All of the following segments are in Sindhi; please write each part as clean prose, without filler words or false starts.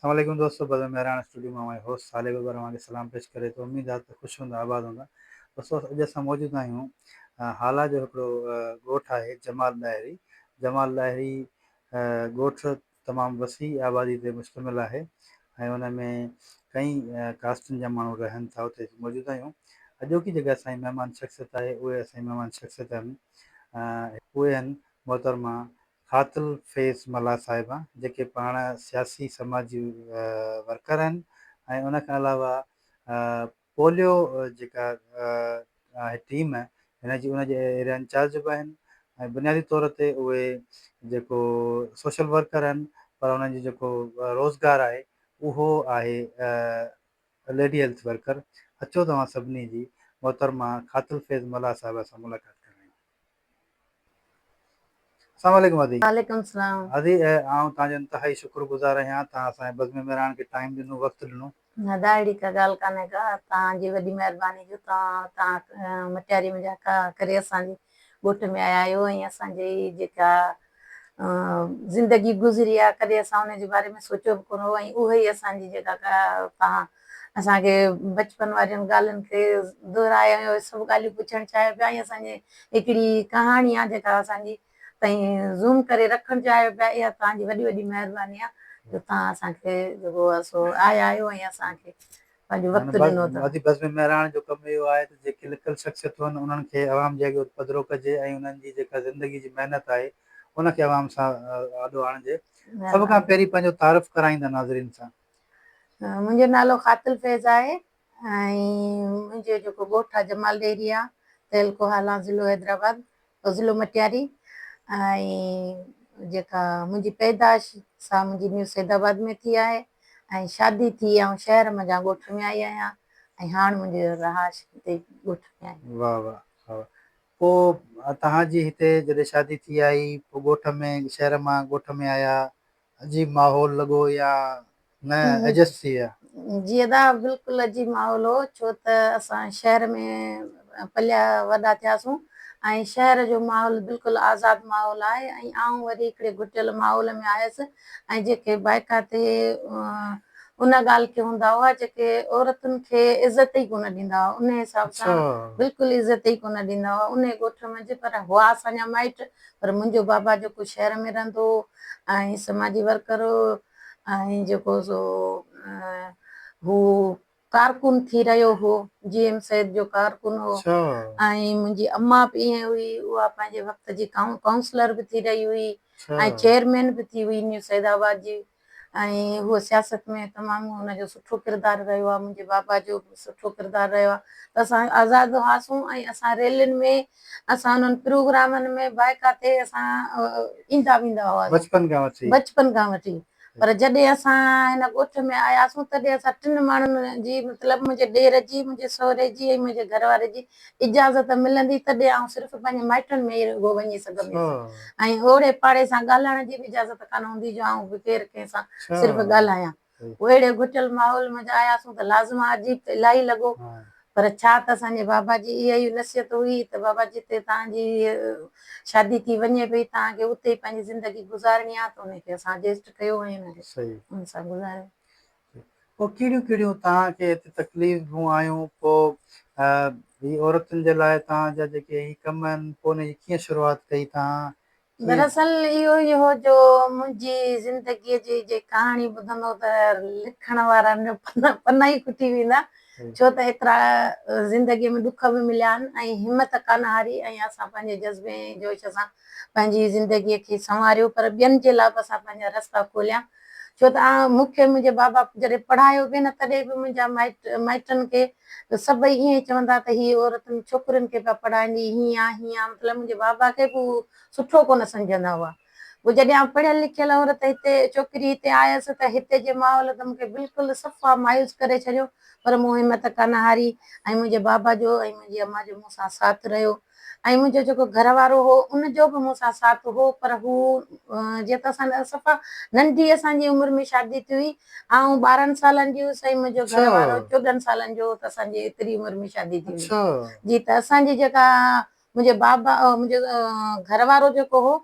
السلام عليڪم دوستو بزم مهراڻ اسٽوڊيو مان اوهان جو هوسٽ صالح ببر اوهان کي سلام پيش ڪري ٿو. اميد آهي ته خوش هوندا آباد هوندا. دوستو اڄ اسان موجود آهيون هالا جو هڪڙو ڳوٺ آهي جمال ڏاهري. جمال ڏاهري ڳوٺ تمام وسيع آبادي تي مشتمل آهي ۽ ان ۾ ڪئين ڪاسٽن جا ماڻهو رهن ٿا. اتي موجود آهيون. اڄوڪي جيڪا اسان جي مهمان شخصيت آهي اهي اسان جي مهمان شخصيت آهن اهي آهن محترمه خاتل فيض ملاح صاحبه جيڪي پاڻ سياسي سماجي ورڪر آهن ۽ ان کان علاوه پوليو جيڪا آهي ٽيم هن جي ان جي ايريا انچارج به آهن ۽ بنيادي طور تي اهي جيڪو سوشل ورڪر آهن پر انهن جو جيڪو روزگار آهي اهو آهي ليڊي هيلٿ ورڪر. اچو توهان سڀني جي محترمه خاتل فيض ملاح صاحبه سان ملاقات ڪرايون. السلام عليڪم ادي. وعليڪم السلام. ادي آئون توهان جو انتهائي شڪر گذار آهيان توهان اسان جي بزم مهراڻ کي ٽائيم ڏنو وقت ڏنو. نه ادا اهڙي ڪا ڳالهه ڪانهي ڪا توهان جي وڏي مهرباني جو توهان توهان مٽياري منجهان ڪا ڪري اسان جي ڳوٺ ۾ آيا آهيو ۽ اسان جي جيڪا زندگي گذري آهي ڪڏهن اسان ان جي باري ۾ سوچيو به ڪونه هو ۽ اهي ئي اسان جي جيڪا توهان اسان کي بچپن وارين ڳالهين کي دهرائي ۽ اهي سڀ ڳالهيون پڇڻ چاهيو پيا ۽ اسان جي هڪڙي ڪهاڻي آهي جيڪا اسان جي تائين زوم ڪري رکڻ چاهيو پيا اها توهان جي وڏي وڏي مهرباني آهي جو توهان اسان کي جيڪو آهي سو آيا آهيو ۽ اسان کي پنهنجو وقت ڏنو اٿو. ادي بزم مهراڻ جو ڪم اهو آهي ته جيڪي لڪل شخصيتون آهن انهن کي عوام جي اڳيان پڌرو ڪجي ۽ انهن جي جيڪا زندگي جي محنت آهي ان کي عوام سان آڏو آڻجي. سڀ کان پهرين پنهنجو تعارف ڪرائيندا ناظرين سان. منهنجو نالو خاتل فيض آهي ۽ منهنجو جيڪو ڳوٺ آهي جمال ڏيري آهي تعلقو هالا ضلعو حيدرآباد ضلعو مٽياري ۽ جيڪا منهنجي پيدائش سا منهنجي نيو سيد آباد ۾ ٿي آهي ۽ شادي ٿي آئون شهر منجهان ڳوٺ ۾ آئي آهيان ۽ هاڻ منهنجو رهائش هتي ڳوٺ ۾ آهي. واه واه واه پوء توهان جي هتي جڏهن شادي ٿي آئي پوء ڳوٺ ۾ شهر مان ڳوٺ ۾ آيا عجيب ماحول لڳو يا نه ايڊجسٽ ٿي ويا؟ جي ادا بلڪل عجيب ماحول هو ڇو ته اسان شهر ۾ پليا وڏا ٿياسون ۽ شهر جو ماحول بلڪل آزاد ماحول آهي ۽ آئون وري هڪڙي گهٽيل ماحول ۾ آيس ۽ جيڪي بائيڪاتي ان ڳالهه کي هوندا هئا جيڪي عورتن کي عزت ئي ڪونه ڏيندا هئا ان حساب سان بلڪل عزت ئي ڪونه ڏيندا هئا ان ڳوٺ منجهه پر هئا اسان جا مائٽ پر منهنجو بابا جيڪو شهر ۾ رهندو هو ۽ سماجي ورڪر هو ۽ جيڪو سو هو ڪارڪن ٿي رهيو هو، جي ايم سيد جو ڪارڪن هو ۽ منهنجي اما به ائين هئي، اها پنهنجي وقت جي ڪائونسلر به ٿي رهي هئي ۽ چيئرمين به ٿي هئي نيو سيد آباد جي ۽ هوء سياست ۾ تمام هن جو سٺو ڪردار رهيو آهي، منهنجي بابا جو به سٺو ڪردار رهيو آهي ته اسان آزاد هئاسون ۽ اسان ريلين ۾ اسان انهن پروگرامن ۾ بائيڪاتي اسان ايندا ويندا هئاسون. بچپن کان وٺي. بچپن کان وٺي پر جڏهن اسان هن ڳوٺ ۾ آياسون تڏهن اسان ٽن ماڻهن جي مطلب منهنجي ڏير جي، منهنجي سهري جي ۽ منهنجي گهر واري جي اجازت ملندي تڏهن آئون صرف پنهنجي مائٽن ۾ ئي رڳو وڃي سگهنديس ۽ اوڙي پاڙي سان ڳالهائڻ جي به اجازت ڪانه هوندي جو آئون به ڪير ڪنهن سان صرف ڳالهايان. پوء اهڙي گهٽيل ماحول منجهه آياسون ته لازم آ عجيب ته الاهي لڳو پر ڇا ته اسان جي بابا جي اها ئي نصيحت هئي ته بابا جتي توهان جي شادي ٿي وڃي پئي توهان کي اتي ئي پنهنجي زندگي گذارڻي آ ته ان کي اسان ايڊجسٽ ڪيو ۽ ان کي ان سان گذاريو. پوء ڪهڙيون ڪهڙيون توهان کي هتي تڪليفون آيون پوء هي عورتن جي لاء توهان جا جيڪي هي ڪم آهن پوء ان جي ڪيئن شروعات ڪئي توهان ڪيئن؟ دراصل اهو ئي هو جو منهنجي زندگيء جي جي ڪهاڻي ٻڌندو ته لکڻ وارن جو پنا ئي کٽي ويندا ڇو ته ايترا زندگيء ۾ ڏک به مليا آهن ۽ همت ڪانه هاري ۽ اسان پنهنجي جذبي ۽ جوش سان پنهنجي زندگيء کي سنواريو پر ٻين جي لاء به اسان پنهنجا رستا کوليا ڇو ته مون کي منهنجي بابا جڏهن پڙهايو به نه تڏهن به منهنجا مائٽ مائٽن کي سڀئي ائين ئي چوندا ته هي عورتن ڇوڪرين کي پيا پڙهائيندي هيئن آ هيئن آ مطلب منهنجي بابا کي به هو سٺو ڪونه سمجهندا هئا پوء جڏهن آئون پڙهيل لکيل عورت هتي ڇوڪري هتي آيس ته هتي جي ماحول ته مون کي بلڪل صفا مايوس ڪري ڇڏيو پر مون همت ڪانه هاري ۽ منهنجي بابا جو ۽ منهنجي امان جو مون سان ساٿ رهيو ۽ منهنجو جيڪو گهر وارو هو ان جو به مون سان ساٿ هو پر هو جيئن ته اسان صفا ننڍي اسان جي عمر ۾ شادي ٿي هئي آئون 12 سالن جي هيس ۽ منهنجو گهر وارو 14 سالن جو هو ته اسان جي ايتري عمر ۾ شادي ٿي هئي جي ته اسان جي جيڪا منهنجي بابا منهنجو گهر وارو جيڪو هو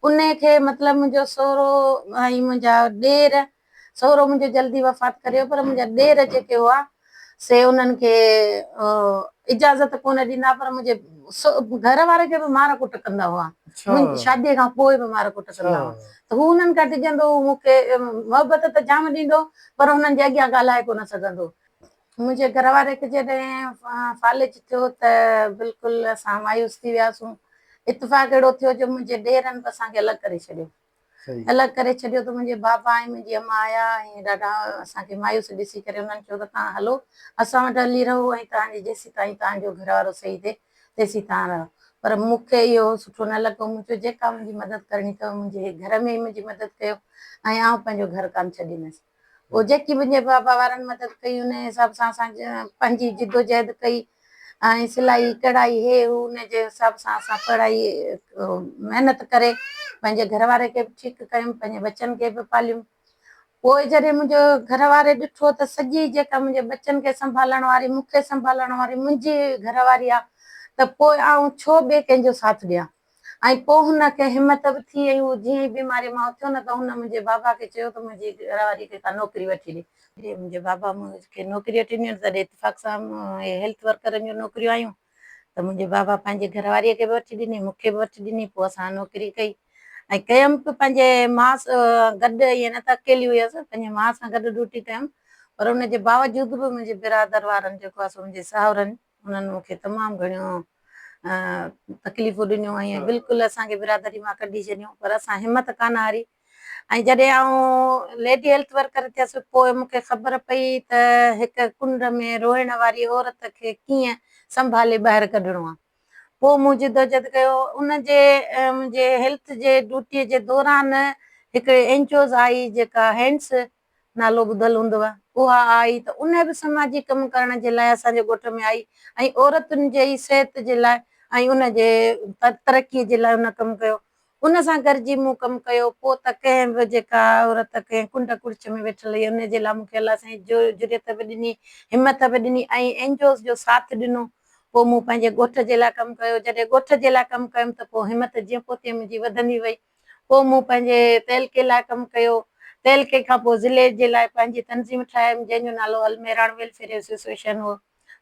ان کي مطلب منهنجو سهرو ۽ منهنجا ڏير سهرو منهنجو جلدي وفات ڪري ويو پر منهنجا ڏير جيڪي هئا سي انهن کي اجازت ڪونه ڏيندا پر منهنجي گهر واري کي به مار ڪٽ ڪندا هئا. منهنجي شادي کان پوء به مار ڪٽ ڪندا هئا ته هو انهن کان ڊڄندو هو. مون کي محبت ته جام ڏيندو پر هنن جي اڳيان ڳالهائي ڪونه سگهندو. منهنجي گهر واري کي جڏهن فالج ٿيو ته بلڪل اسان مايوس ٿي وياسون. اتفاق اهڙو ٿيو جو منهنجي ڏيرن به اسان کي الڳ ڪري ڇڏيو. الڳ ڪري ڇڏيو ته منهنجي بابا ۽ منهنجي اما آيا ۽ ڏاڍا اسان کي مايوس ڏسي ڪري انهن چيو ته توهان هلو اسان وٽ هلي رهو ۽ توهان جي جيسين تائين توهان جو گهر وارو صحيح ٿئي تيسين توهان رهو. پر مون کي اهو سٺو نه لڳو. مون چيو جيڪا منهنجي مدد ڪرڻي اٿو منهنجي گهر ۾ ئي منهنجي مدد ڪيو ۽ آئون پنهنجو گهر ڪانه ڇڏيندس. پوء جيڪي منهنجي بابا وارن مدد ڪئي ان حساب سان اسان پنهنجي جدوجهد ڪئي ۽ سلائي ڪڙهائي هي هو ان جي حساب سان اسان پڙهائي محنت ڪري پنهنجي گهر واري کي به ٺيڪ ڪيم پنهنجي ٻچن کي به پاليم. پوء جڏهن منهنجو گهر واري ڏٺو ته سڄي جيڪا منهنجي ٻچن کي سنڀالڻ واري مون کي سنڀالڻ واري منهنجي گهر واري آ ته پوء آئون ڇو ٻئي ڪنهن جو ساٿ ڏيان. ۽ پوء هن کي همت به ٿي ۽ هو جيئن ئي بيماريء مان اٿيو نه ته هن منهنجي بابا کي چيو ته منهنجي گهر واريء کي ڪا نوڪري وٺي ڏي. جڏهن منهنجي بابا مون کي نوڪري وٺي ڏني تڏهن اتفاق سان اهي هيلٿ ورڪرن جون نوڪريون آيون ته منهنجي بابا پنهنجي گهر واريء کي به وٺي ڏني مون کي به وٺي ڏني. پوء اسان نوڪري ڪئي ۽ ڪيم به پنهنجي ماء سان گڏ، ائين نه ته اڪيلي هيس، پنهنجي ماء سان گڏ ڊيوٽي ڪيم پر ان جي باوجود به منهنجي برادر وارن جيڪو آهي سو منهنجي ساهرن انهن مون کي تمام گهڻيون تڪليفون ڏنيون ۽ بلڪل اسان کي برادري مان ڪڍي ڇڏيون پر اسان همت ڪانه هاري ۽ جڏهن آئون ليڊي هيلٿ ورڪر ٿيس پوء مون کي خبر پئي ته هڪ ڪنڊ ۾ روئڻ واري عورت کي ڪيئن سنڀالي ٻاهر ڪڍڻو آهي پوء مون جدوجھد ڪيو ان جي منهنجي هيلٿ جي ڊيوٽي جي دوران هڪڙي اين جي اوز آئي جيڪا هينڊس نالو ٻڌل هوندو اها آئي ته ان به سماجي ڪم ڪرڻ جي لاء اسان جي ڳوٺ ۾ آئي ۽ عورتن جي ئي صحت جي لاء ۽ ان جي ترقي جي لاء ان ڪم ڪيو ان سان گڏجي مون ڪم ڪيو پوء ته ڪنهن به جيڪا عورت ڪنهن ڪنڊ ڪڙڇ ۾ ويٺل هئي ان جي لاء مون کي الله سائين جرئت به ڏني همت به ڏني ۽ اين جي اوز جو ساٿ ڏنو پوء مون پنهنجي ڳوٺ جي لاء ڪم ڪيو جڏهن ڳوٺ جي لاء ڪم ڪيم ته پوء همت جيئن پوء تيئن منهنجي وڌندي وئي پوء مون پنهنجي تعلقي لاء ڪم ڪيو. تعلقي کان پوء ضلعي جي لاء پنهنجي تنظيم ٺاهيم، جنهن جو نالو المهراڻ ويلفيئر ايسوسيئيشن هو.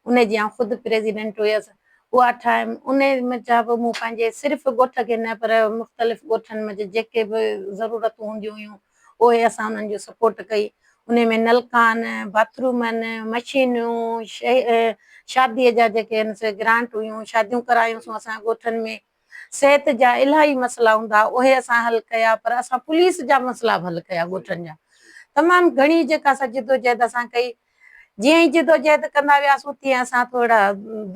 ان جي آئون خود پريزيڊنٽ هيس. اها ٺاهيم. انهيء منجهان به مون پنهنجي صرف ڳوٺ کي نه پر مختلف ڳوٺن منجهه جيڪي به ضرورتون هونديون هيون، اهي اسان انهن جو سپورٽ ڪئي. انهي ۾ نلڪا آهن، باٿ روم آهن، مشينون، شاديء جا جيڪي آهن سي گرانٽ هيون، شاديون ڪرايونسون اسان ڳوٺن ۾. صحت جا الاهي مسئلا هوندا اهي اسان حل ڪيا پر اسان پوليس جا مسئلا به حل ڪيا ڳوٺن جا تمام گهڻي جيڪا اسان جدوجهد اسان ڪئي جيئن ئي جدوجهد ڪندا وياسون تيئن اسان ٿورا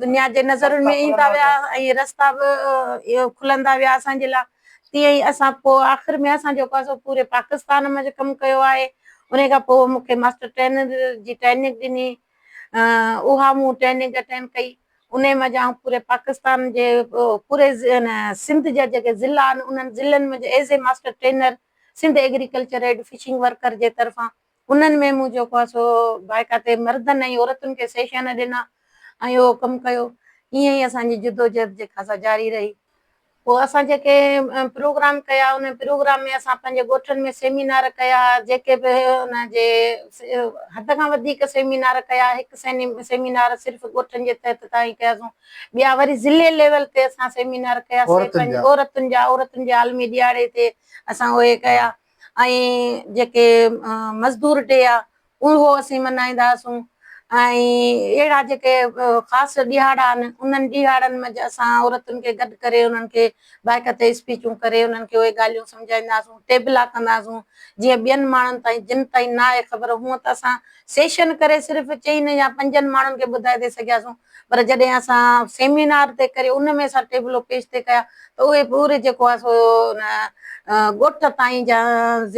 دنيا جي نظرن ۾ ايندا ويا ۽ رستا به کلندا ويا اسان جي لاء تيئن ئي اسان پوء آخر ۾ اسان جيڪو آهي سو پوري پاڪستان ۾ ڪم ڪيو آهي ان کان پوء مون کي ماسٽر ٽرينر جي ٽريننگ ڏني اها مون ٽريننگ اٽينڊ ڪئي انهي منجهان پوري پاڪستان جي پوري سنڌ جا جيڪي ضلعا آهن انهن ضلعن ۾ as a master trainer Sindh agriculture aid fishing worker جي طرفان انهن ۾ مون جيڪو آهي سو باقاعدي مردن ۽ عورتن کي سيشن ڏنا ۽ اهو ڪم ڪيو ائين ئي اسان جي جدوجهد جيڪا سا جاري رهي. پوء اسان جيڪي پروگرام ڪيا ان پروگرام ۾ اسان پنهنجي ڳوٺن ۾ سيمينار ڪيا جيڪي به ان جي حد کان وڌيڪ سيمينار ڪيا هڪ سيمينار صرف ڳوٺن جي تحت تائين ڪياسون ٻيا وري ضلعي ليول تي اسان سيمينار ڪياسين عورتن جا عورتن جي عالمي ڏيهاڙي تي اسان اهي ڪيا ۽ جيڪي مزدور ڊي آ اهو اسين ملهائيندا هئاسون ۽ اهڙا جيڪي خاص ڏهاڙا آهن انهن ڏهاڙن منجهه اسان عورتن کي گڏ ڪري انهن کي بائيڪ تي اسپيچون ڪري انهن کي اهي ڳالهيون سمجهائيندا هئاسون ٽيبلا ڪندا هئاسون جيئن ٻين ماڻهن تائين جن تائين نه آهي خبر هونء ته اسان سيشن ڪري صرف چئن يا پنجن ماڻهن کي ٻڌائي ٿي سگهياسون پر جڏهن اسان سيمينار تي ڪري ان ۾ اسان ٽيبلو پيش ٿي ڪيا ته اهي پوري جيڪو آهي سو ان ڳوٺ تائين يا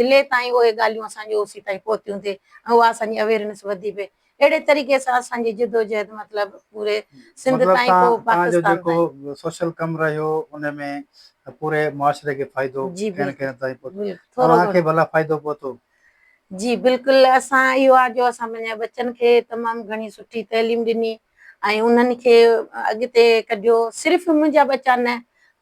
ضلعي تائين اهي ڳالهيون اسان جون اوسي تائين پهتيون ٿي ۽ اها اسان جي اويرنس وڌي پئي اهڙي طريقي سان اسان جي جدوجهد مطلب پوري سنڌ مطلب تائين پوء توهان جو پاڪستان جيڪو تائين. سوشل ڪم رهيو ان ۾ پوري معاشري کي فائدو جي ڪنهن نه بلڪل ڪنهن تائين پهتو بلڪل ٿورو توهان کي گهڻو. ڀلا فائدو پهتو؟ جي بلڪل اسان اهو آ جو اسان پنهنجي ٻچن کي تمام گهڻي سٺي تعليم ڏني ۽ انهن کي اڳتي ڪڍيو صرف منهنجا ٻچا نه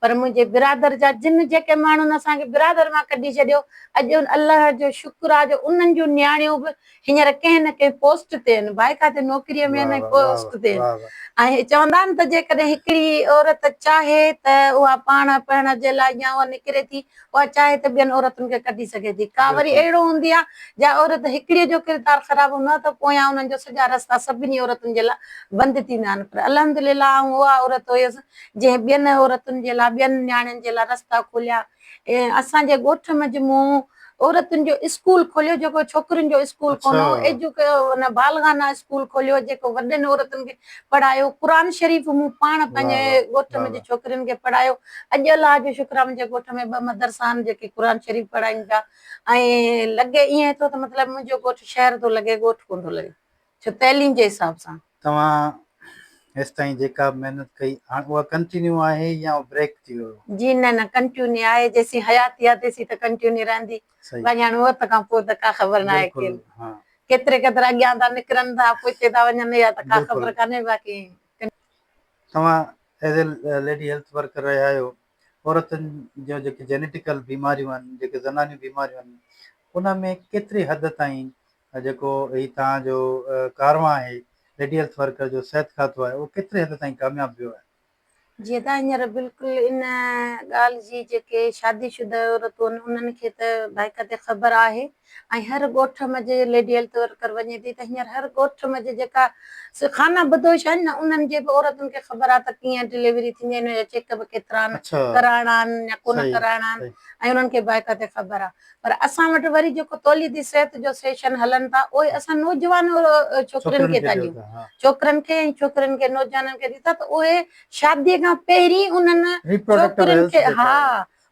پر منهنجي برادر جا جن جيڪي ماڻهن اسان کي برادر مان ڪڍي ڇڏيو اڄ الله جو شڪر آ جو انهن جون نياڻيون به هينئر ڪنهن نه ڪنهن پوسٽ تي آهن، بائيڪا تي نوڪريء ۾ آهن ۽ پوسٽ تي آهن ۽ چوندا آهن ته جيڪڏهن هڪڙي عورت چاهي ته اها پاڻ پڙهڻ جي لاء يا اها نڪري ٿي اها چاهي ته ٻين عورتن کي ڪڍي سگهي ٿي. ڪا وري اهڙو هوندي آهي جا عورت هڪڙيء جو ڪردار خراب هوندو آهي ته پويان انهن جو سڄا رستا سڀني عورتن جي لاء بند ٿيندا آهن پر الحمدلله آئون اها عورت هيس جنهن ٻين عورتن جي لاء ٻين نياڻين جي لاء رستا کوليا. اسان جي ڳوٺ منجهه مون عورتن جو اسڪول کوليو جيڪو ڇوڪرين جو اسڪول ڪونه هو ايجوڪي بالغانه اسڪول کوليو جيڪو وڏين عورتن کي پڙهايو قرآن شريف مون پاڻ پنهنجي ڳوٺ ۾ ڇوڪرين کي پڙهايو اڄ الله جو شڪر آهي منهنجي ڳوٺ ۾ ٻه مدرسا آهن جيڪي قرآن شريف پڙهائين پيا ۽ لڳي ائين ٿو ته مطلب منهنجو ڳوٺ شهر ٿو لڳي ڳوٺ ڪونه ٿو لڳي ڇو تعليم جي حساب سان. توهان هيستائين جيڪا به محنت ڪئي هاڻ اها ڪنٽينيو آهي يا اهو بريڪ ٿي ويو؟ جي نه نه ڪنٽيوني آهي جيسين حياتي آهي تيسين ته ڪنٽيوني رهندي باقي هاڻ موت کان پوء ته ڪا خبر ناهي ڪير ڪيتري قدر اڳيان ٿا نڪرن ٿا پوئتي ٿا وڃن اها ته ڪا خبر ڪانهي باقي. توهان as a lady health worker رهيا آهيو عورتن جون جيڪي جينيٽيڪل بيماريون آهن جيڪي زنانيون بيماريون آهن ان ۾ ڪيتري حد تائين جيڪو هي توهان جو ڪاروان آهي ليڊي هيلٿ ورڪر جو صحت کاتو آهي اهو ڪيتري حد تائين ڪامياب ويو آهي؟ جيئن ته هينئر بلڪل ان ڳالهه جي جيڪي شادي شده عورتون آهن انهن کي ته باقاعدي خبر آهي ۽ هر ڳوٺ منجهه ليڊي هيلٿ ورڪر وڃي ٿي ته هينئر هر ڳوٺ منجهه جيڪا خانه بدوش آهن نه انهن جي به عورتن کي خبر آهي ته ڪيئن ڊليوري ٿيندي آهي ان جا چيڪ اپ ڪيترا آهن ڪرائڻا آهن يا ڪونه ڪرائڻا آهن ۽ انهن کي باقاعدي خبر آهي پر اسان وٽ وري جيڪو توليدي صحت جو سيشن هلن ٿا اهي اسان نوجوان ڇوڪرين کي ٿا ڏيون ڇوڪرن کي ۽ ڇوڪرين کي نوجوانن کي ڏيون ٿا ته اهي شادي کان پهرين انهن ڇوڪرين کي ها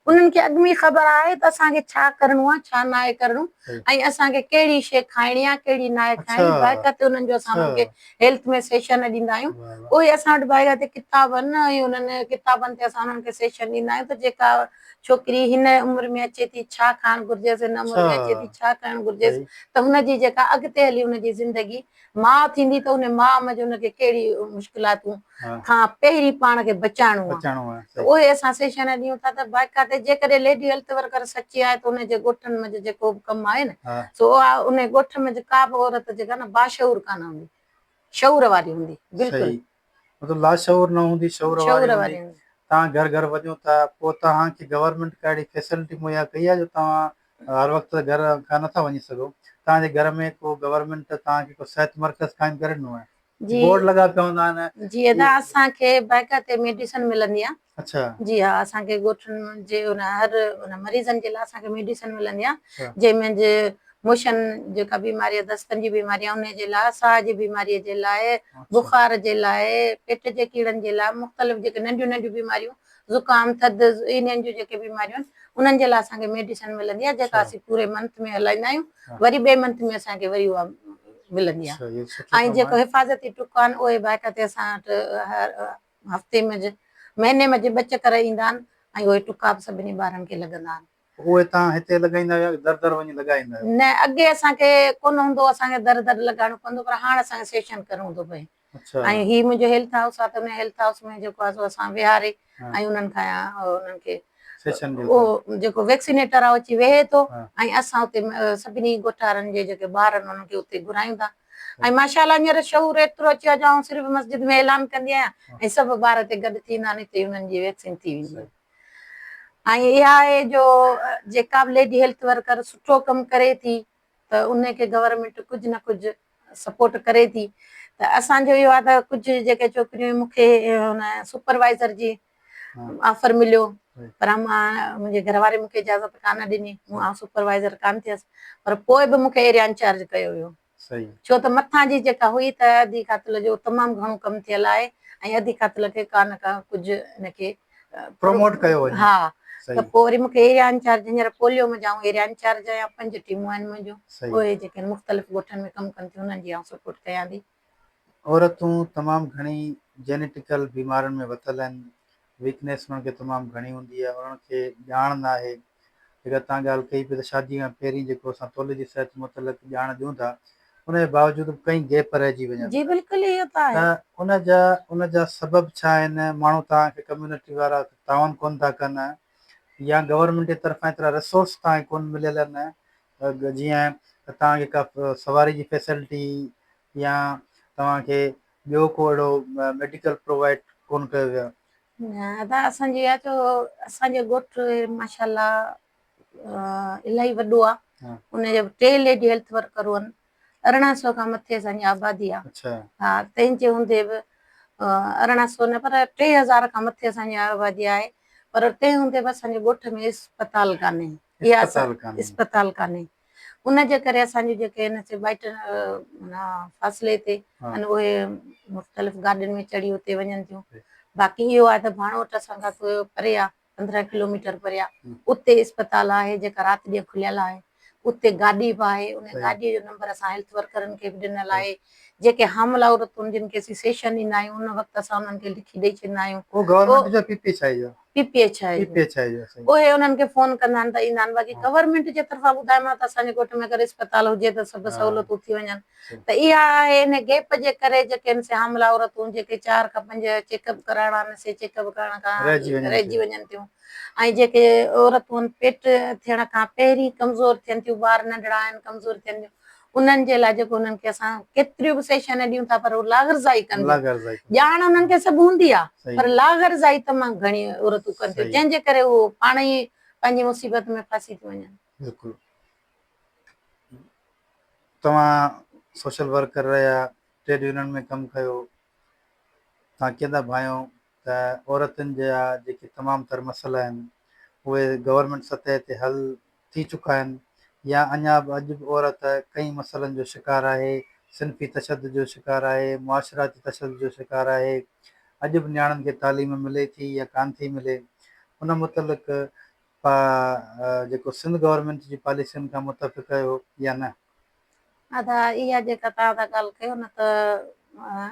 انهن کي اڳ ۾ خبر آهي ته اسان کي ڇا ڪرڻو آهي ڇا ناهي ڪرڻو ۽ اسان کي ڪهڙي شيء کائڻي آهي ڪهڙي ناهي کائڻي باقاعده انهن جو اسان انهن کي هيلٿ ۾ سيشن ڏيندا آهيون اهي اسان وٽ باقاعده ڪتاب آهن ۽ انهن ڪتابن تي اسان انهن کي سيشن ڏيندا آهيون ته جيڪا ڇوڪري هن عمر ۾ اچي ٿي ڇا کائڻ گهرجيس هن عمر ۾ اچي ٿي ڇا ڪرڻ گهرجيس ته هن جي جيڪا اڳتي هلي هن جي زندگي ماء ٿيندي ته ان ماء منجهه هن کي ڪهڙي مشڪلاتون کان پهرين پاڻ کي بچائڻو آهي ته اهي اسان سيشن ڏيون ٿا ته باقاعده جيڪڏهن ليڊي هيلٿ ورڪر سچي آهي ته ان جي ڳوٺن منجهه جيڪو به ڪم آهي نه سو اها ان ڳوٺ منجهه ڪا به عورت جيڪا نه باشعور ڪانه هوندي شعور واري هوندي بلڪل مطلب لاشعور نه هوندي شعور واري هوندي. توهان گهر گهر وڃو ٿا پوء توهان کي گورنمينٽ ڪا اهڙي فيسلٽي مهيا ڪئي آهي جو توهان هر وقت ته گهر کان نٿا وڃي سگهو توهان جي گهر ۾ ڪو گورنمينٽ توهان کي ڪو صحت مرڪز قائم ڪري ڏنو آهي بورڊ لڳا پيا هوندا آهن. جي ادا اسان کي باقاعده ميڊيسن ملندي آهي. اڇا. جي ها اسان کي ڳوٺن جي ان هر ان مريضن جي لاء اسان کي ميڊيسن ملندي آهي جنهن ۾ موشن جيڪا بيماري آهي دستن جي بيماري آهي ان جي لاء ساهه جي بيماري جي لاء بخار جي لاء پيٽ جي ڪيڙن جي لاء مختلف جيڪي ننڍيون ننڍيون بيماريون زڪام ٿڌ انهن جون جيڪي بيماريون آهن انهن جي لاء اسان کي ميڊيسن ملندي آهي جيڪا اسين پوري منٿ ۾ هلائيندا آهيون وري ٻئي منٿ ۾ اسان کي وري اها ملندي آهي ۽ جيڪو حفاظتي ٽڪ آهن اهي باقاعدي اسان وٽ هر هفتي ۾ مهيني ۾ ٻه چڪر ايندا آهن ۽ اهي ٽڪا به سڀني ٻارن کي لڳندا آهن. اهي توهان هتي لڳائيندا آهيو يا در در وڃي لڳائيندا آهيو؟ نه اڳي اسان کي ڪونه هوندو هو اسان کي در در لڳائڻو پوندو پر هاڻ اسان کي سيشن ڪرڻو ٿو پئي ۽ هي منهنجو هيلٿ هائوس آهي ته ان هيلٿ هائوس ۾ جيڪو آهي سو اسان ويهاري ۽ انهن کان انهن کي اهو جيڪو ويڪسينيٽر آهي اچي ويهي ٿو ۽ اسان اتي سڀني ڳوٺارن جي جيڪي ٻار آهن انهن کي اتي گهرايون ٿا ۽ ماشاء الله هينئر شعور ايترو اچي ويو آهي جو آئون صرف مسجد ۾ اعلان ڪندي آهيان ۽ سڀ ٻار اتي گڏ ٿي ويندا آهن اتي انهن جي ويڪسين ٿي ويندي آهي. ۽ اها آهي جو جيڪا به ليڊي هيلٿ ورڪر سٺو ڪم ڪري ٿي ته ان کي گورنمينٽ ڪجهه نه ڪجهه سپورٽ ڪري ٿي ته اسان جو اهو آهي ته ڪجهه جيڪي ڇوڪريون مون کي ان سپروائزر جي آفر مليو پر مان منهنجي گهر واري مون کي اجازت ڪانه ڏني مون آئون سپروائزر ڪانه ٿيس پر پوء به مون کي ايريا انچارج ڪيو ويو ڇو ته مٿان جي جيڪا هئي ته ادي قاتل جو تمام گهڻو ڪم ٿيل آهي ۽ ادي قاتل کي ڪا نه ڪا ڪجهه ان کي پروموٽ ڪيو وڃي. ها ته پوء وري مون کي ايريا انچارج هينئر پوليو منجهه آئون ايريا انچارج آهيان پنج ٽيمون آهن منهنجون اهي جيڪي مختلف ڳوٺن ۾ ڪم ڪن ٿيون انهن جي آئون سپورٽ ڪيان ٿي. عورتون تمام گهڻي جينيٽيڪل بيمارين ۾ ورتل آهن ويڪنيس انهن کي تمام گهڻي هوندي آهي انهن کي ڄاڻ ناهي جيڪا توهان ڳالهه ڪئي پئي ته شادي کان پهرين جيڪو اسان تولي جي صحت متعلق ڄاڻ ڏيون ٿا ان جي باوجود به ڪئين گيپ رهجي وڃن جي ٿا. بلڪل اهو ته ته آهي. ان جا سبب ڇا آهن؟ ماڻهو توهان کي ڪميونٽي وارا تعاون ڪونه ٿا ڪن يا گورنمينٽ جي طرفان ايترا ريسورس توهان کي ڪونه مليل آهن جيئن ته توهان کي ڪا سواري جي فيسلٽي يا توهان کي ٻيو ڪو اهڙو ميڊيڪل پرووائيڊ ڪونه ڪيو ويو آهي. نه ادا اسان جي اها جو اسان جو ڳوٺ ماشاءالله الاهي وڏو آ ان جا ٽي ليڊي هيلٿ ورڪرون آهن 1800 کان مٿي اسان جي آبادي آ ها تنهن جي هوندي به 1800 نه پر 3000 کان مٿي اسان جي آبادي آهي پر تنهن هوندي به اسان جي ڳوٺ ۾ اسپتال ڪانهي اها اسپتال ڪانهي ان جي ڪري اسان جون جيڪي آهن سي ٻائٽ معنيٰ فاصلي تي آهن اهي مختلف گاڏين ۾ چڙهي اتي وڃن ٿيون باقي اهو آهي ته ڀاڻوٺ اسان کان ٿورو پري آهي 15 ڪلوميٽر پري آهي اتي اسپتال آهي جيڪا رات ڏينهن کليل آهي اتي گاڏي به آهي ان گاڏي جو نمبر اسان هيلٿ ورڪرن کي به ڏنل آهي جيڪي حاملا عورتون جن کي اسين سيشن ڏيندا آهيون ان وقت اسان انهن کي لکي ڏئي ڇڏيندا آهيون اهو گورنمينٽ جو پي پي ايڇ I جو پي پي ايڇ I جو اهي انهن کي فون ڪندا آهن ته ايندا آهن باقي گورنمينٽ جي طرفان ٻڌايومانو ته اسان جي ڳوٺ ۾ اگر اسپتال هجي ته سڀ سهولتون ٿي وڃن ته اها آهي ان گيپ جي ڪري جيڪي آهن سي حاملا عورتون جيڪي چار کان پنج چيڪ اپ ڪرائڻا آهن سي چيڪ اپ ڪرڻ کان رهجي وڃن ٿيون ۽ جيڪي عورتون پيٽ ٿيڻ کان پهرين ڪمزور ٿين ٿيون ٻار ننڍڙا آهن ڪمزور ٿين ٿيون انهن جي لاء جيڪو انهن کي اسان ڪيتريون به سيشن ڏيون ٿا پر هو لاغرضائي ڪن ٿيون ڄاڻ انهن کي سڀ هوندي آهي پر لاغرضائي تمام گهڻي عورتون ڪن ٿيون جنهن جي ڪري هو پاڻ ئي پنهنجي مصيبت ۾ ڦاسي ٿيون وڃن. بلڪل توهان سوشل ورڪر رهيا ٽريڊ يونين ۾ ڪم ڪيو توهان ڪيئن ٿا ڀانيو ته عورتن جا جيڪي تمام تر مسئلا آهن اهي گورنمينٽ سطح تي حل ٿي چڪا آهن يا اڃا به اڄ به عورت ڪئين مسئلن جو شڪار آهي، صنفي تشدد جو شڪار آهي، معاشراتي تشدد جو شڪار آهي، اڄ به نياڻين کي تعليم ملي ٿي يا ڪانه ٿي ملي ان متعلق جيڪو سنڌ گورنمينٽ جي پاليسين کان متفق آهيو يا نه؟ ادا اها جيڪا توهان ٿا ڳالهه ڪيو نه ته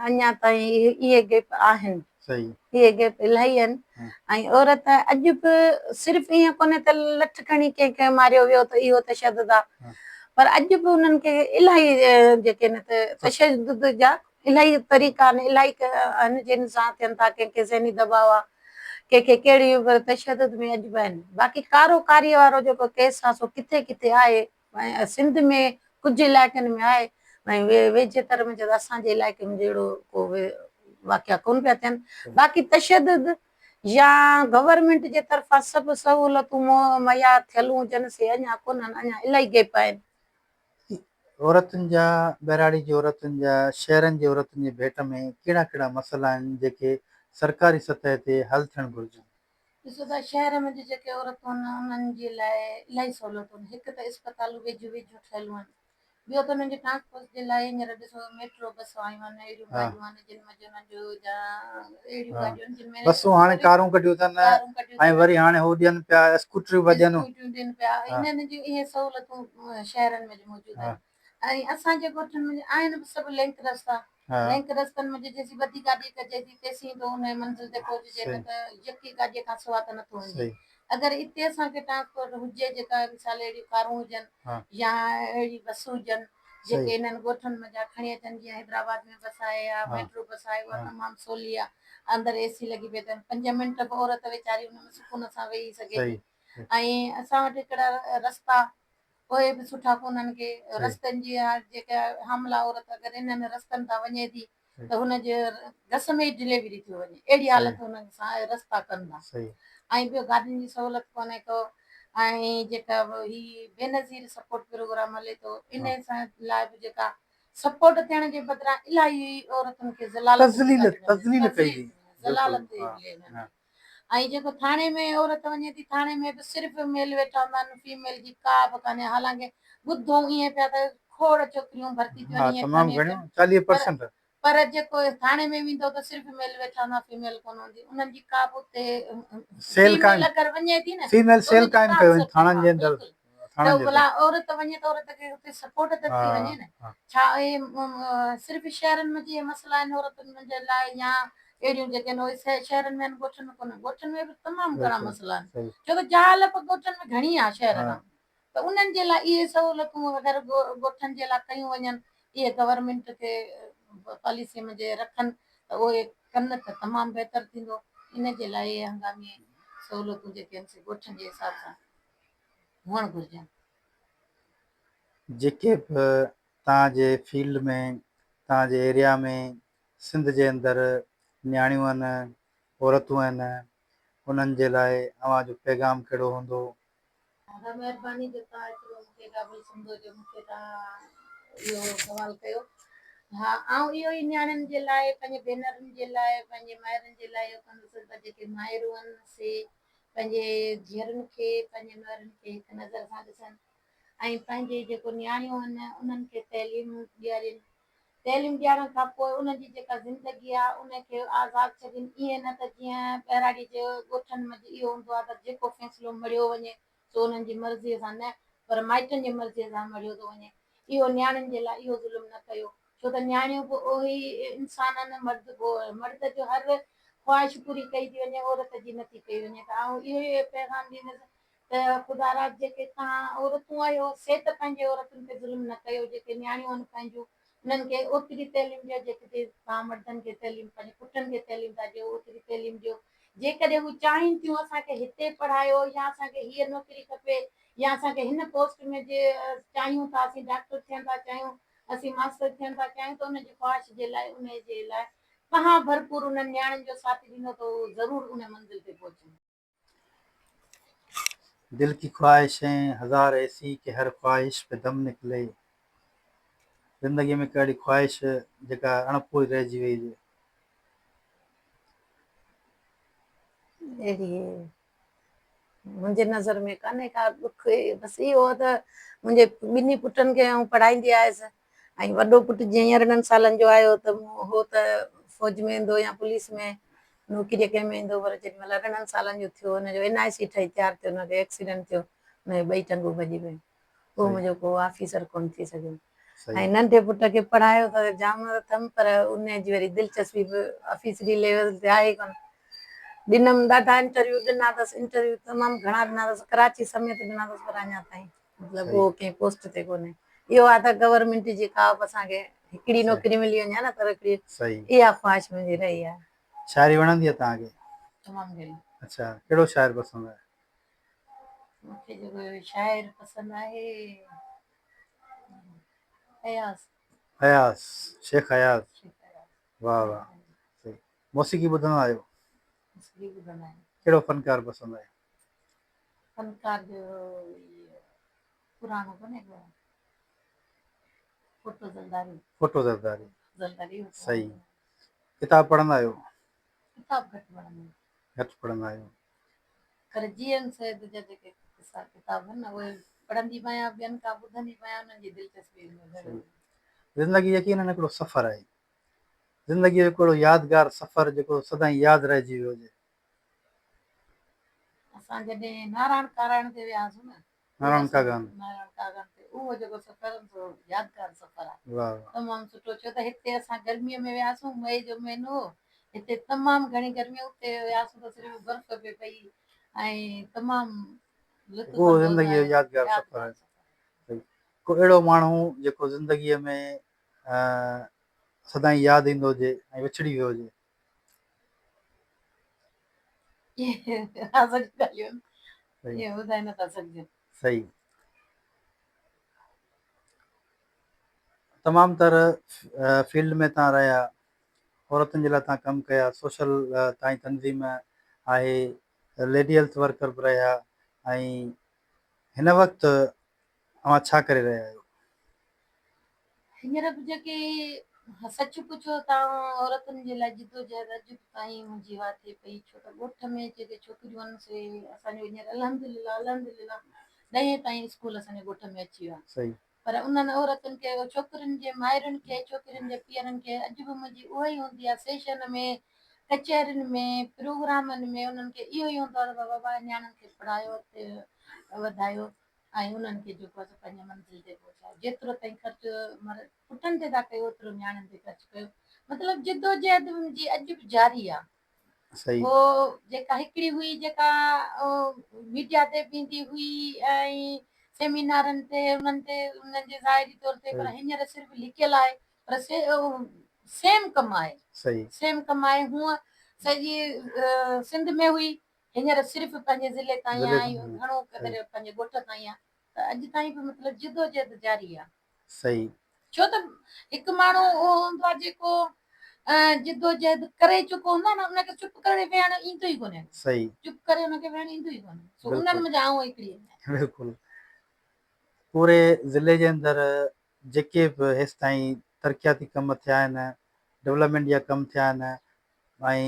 اڃا تائين اهي گيپ آهن. صحيح. اهي گيپ الاهي آهن ۽ عورت اڄ به صرف ائين ڪونهي ته لٺ کڻي ڪنهن کي ماريو ويو ته اهو تشدد آهي پر اڄ به انهن کي الاهي جيڪي نه ته تشدد جا الاهي طريقا آهن الاهي آهن جن سان ٿين ٿا ڪنهن کي ذهني دٻاء آهي ڪنهن کي ڪهڙي پر تشدد ۾ اڄ به آهن باقي ڪارو ڪاري وارو جيڪو ڪيس آهي سو ڪٿي ڪٿي آهي ۽ سنڌ ۾ ڪجهه علائقن ۾ آهي ۽ ويجهي تر ۾ چئو ته اسان جي علائقي ۾ اهڙو ڪو به واقعا ڪونه پيا ٿين باقي تشدد يا گورنمينٽ جي طرفان سڀ سهولتون مهيا ٿيل هجن سي اڃا ڪونهن اڃا الاهي گيپ آهن. عورتن جا ٻهراڙي جي عورتن جا شهرن جي عورتن جي ڀيٽ ۾ ڪهڙا ڪهڙا مسئلا آهن جيڪي سرڪاري سطح تي حل ٿيڻ گهرجن؟ ڏسو ته شهر ۾ جيڪي عورتون آهن انهن جي لاء الاهي سهولتون آهن هڪ ته اسپتالون ويجهيون ويجهيون ٺهيل آهن ٻيو ته انهن جي ٽرانسپورٽ جي لاء هينئر ڏسو ميٽرو بسون آيون آهن اهڙيون گاڏيون آهن جن ۾ انهن جو جا اهڙيون گاڏيون آهن جن ۾ بسون هاڻي ڪارون ڪڍيون اٿن ۽ وري هاڻي هو ڏين پيا اسڪوٽريون به ڏين اسڪوٽريون ڏين پيا انهن جون اهي سهولتون شهرن ۾ موجود آهن ۽ اسان جي ڳوٺن ۾ آهن به سڀ لنڪ رستا لنڪ رستن ۾ جيسين ٻڌي گاڏي ڪجي ٿي تيسين ٿو ان منزل تي پهچجي نه ته يڪي گاڏي کان سوا ته نٿو وڃجي اگر اتي اسان کي ٽرانسپورٽ هجي جيڪا مثال اهڙيون ڪارون هجن يا اهڙي بس هجن جيڪي انهن ڳوٺن منجهان کڻي اچن جيئن حيدرآباد ۾ بس آهي يا ميٽرو بس آهي اها تمام سولي آهي اندر اي سي لڳي پئي اٿن پنج منٽ به عورت ويچاري ان ۾ سڪون سان ويهي سگهي ٿي ۽ اسان وٽ هڪڙا رستا اهي به سٺا ڪونهن ڪي رستن جي جيڪا حاملا عورت اگر انهن رستن تان وڃي ٿي ته هن جي گس ۾ ئي ڊليوري ٿيو وڃي اهڙي حالت هنن سان رستا ڪن ٿا ۽ ٻيو گاڏين جي سهولت ڪونهي ڪو ۽ جيڪا هي بينظير سپورٽ پروگرام هلي ٿو ان سان لاء به جيڪا سپورٽ ٿيڻ جي بدران الاهي عورتن کي ذلالت تذليل ڪئي وئي ذلالت ملي انهن کي ۽ جيڪو ٿاڻي ۾ عورت وڃي ٿي ٿاڻي ۾ به صرف ميل ويٺا هوندا آهن فيميل جي ڪا به ڪانهي حالانڪه ٻڌو ائين پيا ته کوڙ ڇوڪريون ڀرتي ٿيون آهن تمام گهڻيون 40%. پر جيڪو ٿاڻي ۾ ويندو ته صرف ميل ويٺا هوندا فيميل ڪونه هوندي انهن جي ڪا به اتي سيل فيميل اگر وڃي ٿي نه فيميل سيل قائم ڪيو وڃي ٿاڻن جي اندر ته ڀلا عورت وڃي ته عورت کي اتي سپورٽ ته ٿي وڃي نه ڇا اهي صرف شهرن ۾ اهي مسئلا آهن عورتن جي لاء يا اهڙيون جيڪي آهن اهي شهرن ۾ آهن ڳوٺن ۾ ڪونهن ڳوٺن ۾ به تمام گهڻا مسئلا آهن ڇو ته جهالت ڳوٺن ۾ گهڻي آهي شهر کان ته انهن جي لاء اهي سهولتون اگر ڳوٺن جي لاء ڪيون وڃن اهي گورنمينٽ کي پاليسي ۾ جي رکن ته اهي ڪن ته تمام بهتر ٿيندو. ان جي لاء اهي هنگامي سهولتون جيڪي آهن سي ڳوٺن جي حساب سان هئڻ گهرجن. جيڪي به توهان جي فيلڊ ۾ توهان جي ايريا ۾ سنڌ جي اندر نياڻيون آهن، عورتون آهن، انهن جي لاء اوهان جو پيغام ڪهڙو هوندو؟ دادا مهرباني جو توهان ايترو مون کي قابل سمجهو جو مون کي توهان اهو سوال ڪيو. ها آئون اهو ئي نياڻين جي لاء پنهنجي ڀينرن جي لاء پنهنجي مائرن جي لاء اهو ڪندس ته جيڪي مائرون آهن سي پنهنجي ڌيئرن کي پنهنجي نوهرن کي هڪ نظر سان ڏسن ۽ پنهنجي جيڪو نياڻيون آهن انهن کي تعليم ڏيارين تعليم ڏيارڻ کان پوء انهن جي جيڪا زندگي آهي ان کي آزاد ڇڏين ائين نه ته جيئن ٻهراڙي جي ڳوٺن منجهه اهو هوندو آهي ته جيڪو فيصلو مڙهيو وڃي سو انهن جي مرضيء سان نه پر مائٽن جي مرضيء سان مڙهيو ٿو وڃي اهو نياڻين جي لاء اهو ظلم نه ڪيو ڇو ته نياڻيون به اهي ئي انسان آهن مرد به مرد جو هر خواهش پوري ڪئي ٿي وڃي عورت جي نٿي ڪئي وڃي ته آئون اهو ئي پيغام ڏيندس ته خدارا جيڪي توهان عورتون آهيو سي ته پنهنجي عورتن تي ظلم نه ڪيو جيڪي نياڻيون آهن پنهنجون انهن کي اوتري تعليم ڏيو جيتري توهان مردن کي تعليم پنهنجي پٽن کي تعليم ٿا ڏيو اوتري تعليم ڏيو جيڪڏهن هو چاهين ٿيون اسان کي هتي پڙهايو يا اسان کي هيء نوڪري کپي يا اسان کي هن پوسٽ ۾ جي چاهيون ٿا اسين ڊاڪٽر ٿيڻ ٿا چاهيون اسين ماستر ٿيڻ ٿا چاهيون ته ان جي خواهش جي لاء ان جي لاء توهان ڀرپور انهن نياڻين جو ساٿ ڏيندو ته هو ضرور ان منزل تي پهچن. دل ڪي خواهشين هزار ايسي ڪي هر خواهش پي دم نڪلي زندگي ۾ ڪهڙي خواهش جيڪا اڻ پوري رهجي وئي هجي. اهڙي منهنجي نظر ۾ ڪانهي ڪا ڏک بس اهو ته منهنجي ٻنهي پٽن کي آئون پڙهائيندي آيس ۽ وڏو پٽ جيئن ئي ارڙهن سالن جو آيو ته هو ته فوج ۾ ايندو يا پوليس ۾ نوڪريء ڪنهن ۾ ايندو پر جيڏي مهل 18 سالن جو ٿيو هن جو اين آء سي ٺهي تيار ٿيو هن کي ايڪسيڊنٽ ٿيو هن جون ٻئي ٽنگون ڀڄي پيون اهو منهنجو ڪو آفيسر ڪونه ٿي سگهيو ۽ ننڍي پٽ کي پڙهايو ته جام اٿم پر ان جي وري دلچسپي به آفيسري ليول تي آهي ڪونه ڏنم ڏاڍا انٽرويو ڏنا اٿس انٽرويو تمام گهڻا ڏنا اٿس ڪراچي سميت ڏنا اٿس پر اڃا تائين مطلب اهو ڪنهن پوسٽ تي ڪونهي. اهو آهي ته گورنمينٽ جي ڪا به اسان کي هڪڙي نوڪري ملي وڃي ها نه ته هڪڙي اها خواهش منهنجي رهي آهي. شاعري وڻندي آهي توهان کي؟ تمام گهڻي. اڇا ڪهڙو شاعر پسند آهي؟ مون کي جيڪو شاعر پسند آهي اياز. اياز شيخ اياز واه واه صحيح. موسيقي ٻڌندا آهيو؟ موسيقي ٻڌندا آهيون. ڪهڙو فنڪار پسند آهي؟ فنڪار جو پراڻو ڪونهي ڪو ڦوٽو زرداري. ڦوٽو زرداري زرداري صحيح. ڪتاب پڙهندا آهيو؟ ڪتاب گهٽ پڙهندا آهيون. گهٽ پڙهندا آهيو. پر جي ايم سيد جا جيڪي قصا ڪتاب آهن نه اهي پڙهندي به آهيان ٻين کان ٻڌندي به آهيان انهن جي دلچسپي ۾ گهڻي. زندگي يقينن هڪڙو سفر آهي. زندگي جو هڪڙو يادگار سفر جيڪو سدائين ياد رهجي ويو هجي. اسان جڏهن نارائڻ ڪارائڻ تي وياسون نه نارائڻ ڪاغان نارائڻ ڪاغان تي اهو جيڪو سفر سو يادگار سفر آهي واهه واهه تمام سٺو ڇو ته هتي اسان گرميء ۾ وياسون مئي جو مهينو هو هتي تمام گهڻي گرمي اتي وياسون ته صرف برف پئي پئي ۽ تمام لطف اهو زندگيء جو يادگار سفر آهي ڪو اهڙو ماڻهو جيڪو زندگيء ۾ سدائين ياد ايندو هجي ۽ وڇڙي ويو هجي صحيح تمام تر فيلڊ ۾ تان رهيا عورتن جي لاء تان ڪم ڪيا سوشل تائين تنظيم آهي ليڊي هيلٿ ورڪر به رهيا ۽ هن وقت اوهان ڇا ڪري رهيا آهيو؟ هينئر به جيڪي سچ پڇو ته آئون عورتن جي لاء جدوجهد اڄ به تائين منهنجي اها ٿئي پئي ڇو ته ڳوٺ ۾ جيڪي ڇوڪريون آهن سي اسان جو هينئر الحمدلله الحمدلله ڏهين تائين اسڪول اسان جي ڳوٺ ۾ اچي ويو آهي پر انهن عورتن کي ڇوڪرين جي مائرن کي ڇوڪرين جي پيئرن کي اڄ به منهنجي اها ئي هوندي آهي سيشن ۾ ڪچهرين ۾ پروگرامن ۾ انهن کي اهو ئي هوندو آهي ته بابا نياڻين کي پڙهايو اڳتي وڌايو ۽ انهن کي جيڪو آهي سو پنهنجي منزل تي پهچايو جيترو تائين خرچ پٽن تي ٿا ڪيو اوترو نياڻين تي خرچ ڪيو مطلب جدوجهد منهنجي اڄ به جاري آهي صحيح هو جيڪا هڪڙي هئي جيڪا ميڊيا تي به ايندي هئي ۽ سيمينارن تي انهن تي انهن جي ظاهري طور تي پر هينئر صرف لکيل آهي پر سيم ڪم آهي سيم ڪم آهي هونء سڄي سنڌ ۾ هئي هينئر صرف پنهنجي ضلعي تائين آهي گهڻو قدر پنهنجي ڳوٺ تائين آهي ته اڄ تائين به مطلب جدوجهد جاري آهي. صحيح. ڇو ته هڪ ماڻهو اهو هوندو آهي جيڪو جدوجهد ڪري چڪو هوندو آهي نه ان کي چپ ڪري ويهڻ ايندو ئي ڪونهي. صحيح. چپ ڪري ان کي ويهڻ ايندو ئي ڪونهي. سو انهن منجهان آئون هڪڙي آهيان. بلڪل. پوري ضلعي جي اندر جيڪي به هيستائين ترقياتي ڪم ٿيا آهن، ڊولپمينٽ جا ڪم ٿيا آهن ۽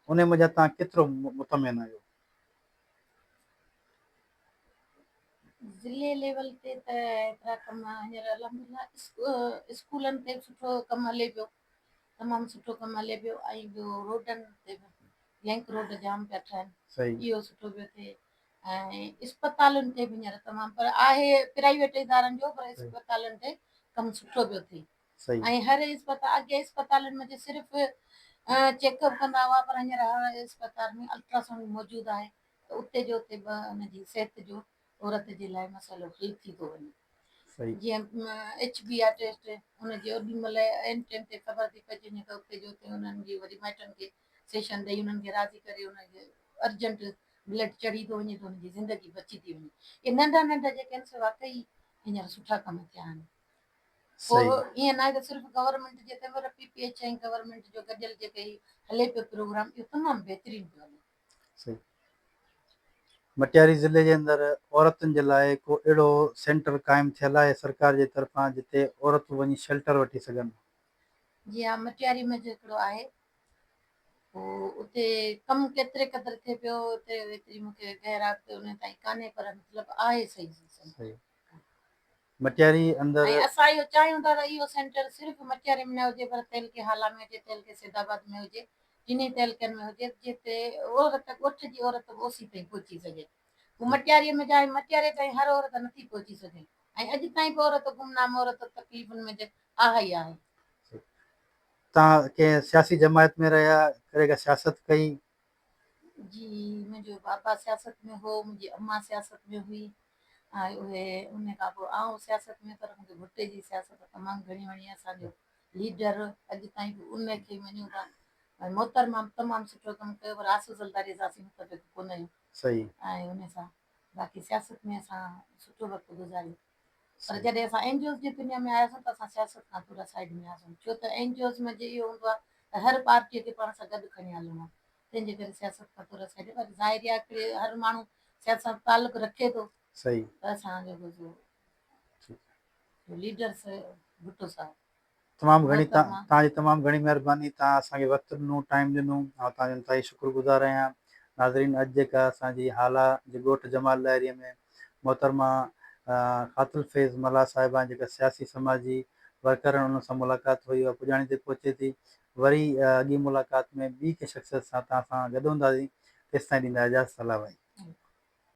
انهي منجهان توهان ڪيترو مطمئن آهيو؟ ضلعي ليول تي ته ايترا ڪم هينئر الحمدلله اسڪولن تي به سٺو ڪم هلي پيو تمام سٺو ڪم هلي پيو ۽ ٻيو روڊن تي به لنڪ روڊ جام پيا ٺهن اهو سٺو پيو ٿئي ۽ اسپتالن تي به هينئر تمام پر آهي پرائيويٽ ادارن جو پر اسپتالن تي ڪم سٺو پيو ٿئي ۽ هر اسپتال اڳي اسپتالن ۾ صرف چيڪ اپ ڪندا هئا پر هينئر هر اسپتال ۾ الٽراسائونڊ موجود آهي ته اتي جو اتي به ان جي صحت جو عورت جي لاء مسئلو حل ٿي ٿو وڃي. جيئن ايڇ بي آر ٽيسٽ ان جي اوڏي مهل عين ٽيم تي خبر ٿي پئجي وڃي ته اتي جو اتي انهن جي وري مائٽن کي سيشن ڏئي انهن کي راضي ڪري ان کي ارجنٽ بلڊ چڙهي ٿو وڃي ته ان جي زندگي بچي ٿي وڃي. اهي ننڍا ننڍا جيڪي آهن سي واقعي هينئر سٺا ڪم ٿيا آهن. پوء ائين ناهي ته صرف گورنمينٽ جي تي پر پي پي ايڇ ۽ گورنمينٽ جو گڏيل جيڪي هي هلي پيو پروگرام اهو تمام بهترين پيو هلي. صحيح. مٽياري ضلعي جي اندر عورتن جي لاء ڪو اهڙو سينٽر قائم ٿيل آهي سرڪار جي طرفان جتي عورتون وڃي شيلٽر وٺي سگهن؟ جي ها مٽياري ۾ جو هڪڙو آهي پوء اتي ڪم ڪيتري قدر ٿئي پيو اتي ايتري مون کي گهرا به ان تائين ڪانهي پر مطلب آهي صحيح سينٽر. صحيح. مٽياري اندر. ۽ اسان اهو چاهيون ٿا ته اهو سينٽر صرف مٽياري ۾ نه هجي پر تعلقي هالا ۾ هجي، تعلقي سيد آباد ۾ هجي، ٽنهي تعلقن ۾ هجي جتي عورت ڳوٺ جي عورت به اوسي تائين پهچي سگهي. هو مٽياري ۾ جا مٽياري تائين هر عورت نٿي پهچي سگهي ۽ اڄ تائين به عورت گمنام عورت تڪليفن ۾ آهي ئي آهي. توهان ڪنهن سياسي جماعت ۾ رهيا، ڪڏهن ڪا سياست ڪئي؟ جي منهنجو بابا سياست ۾ هو، منهنجي امان سياست ۾ هئي ۽ اهي ان کان پوء آئون سياست ۾ پر مونکي ڀٽي جي سياست تمام گهڻي وڻي اسان جو ليڊر اڄ تائين به ان کي ئي مڃون ٿا ۽ محترمه به تمام سٺو ڪم ڪيو پر آصف زرداري سان اسين متفق ڪونه آهيون صحيح ۽ ان سان باقي سياست ۾ اسان سٺو وقت گذاريو پر جڏهن اسان اين جي اوز جي دنيا ۾ آياسون ته اسان سياست کان ٿورا سائيڊ ۾ آياسون ڇو ته اين جي اوز ۾ جي اهو هوندو آهي ته هر پارٽيء کي پاڻ سان گڏ کڻي هلڻو آهي تنهن جي ڪري سياست کان ٿورا سائيڊ پر ظاهري آهي هڪڙي هر ماڻهو سياست سان تعلق رکي ٿو صحيح ته اسان جو ليڊرس ڀٽو صاحب تمام گهڻي توهان جي تمام گهڻي مهرباني توهان اسان کي وقت ڏنو ٽائيم ڏنو آئون توهان جو انتهائي شڪر گذار آهيان ناظرين اڄ جيڪا اسان جي هالا جي ڳوٺ جمال ڏاهري ۾ محترمه خاتل فيض ملاح صاحبه جيڪا سياسي سماجي ورڪر آهن انهن سان ملاقات هئي اها پڄاڻي تي پهچي ٿي وري اڳين ملاقات ۾ ٻي ڪنهن شخصيت سان توهان سان گڏ هونداسين تيستائين ڏيندا اجازت الله ڀائي.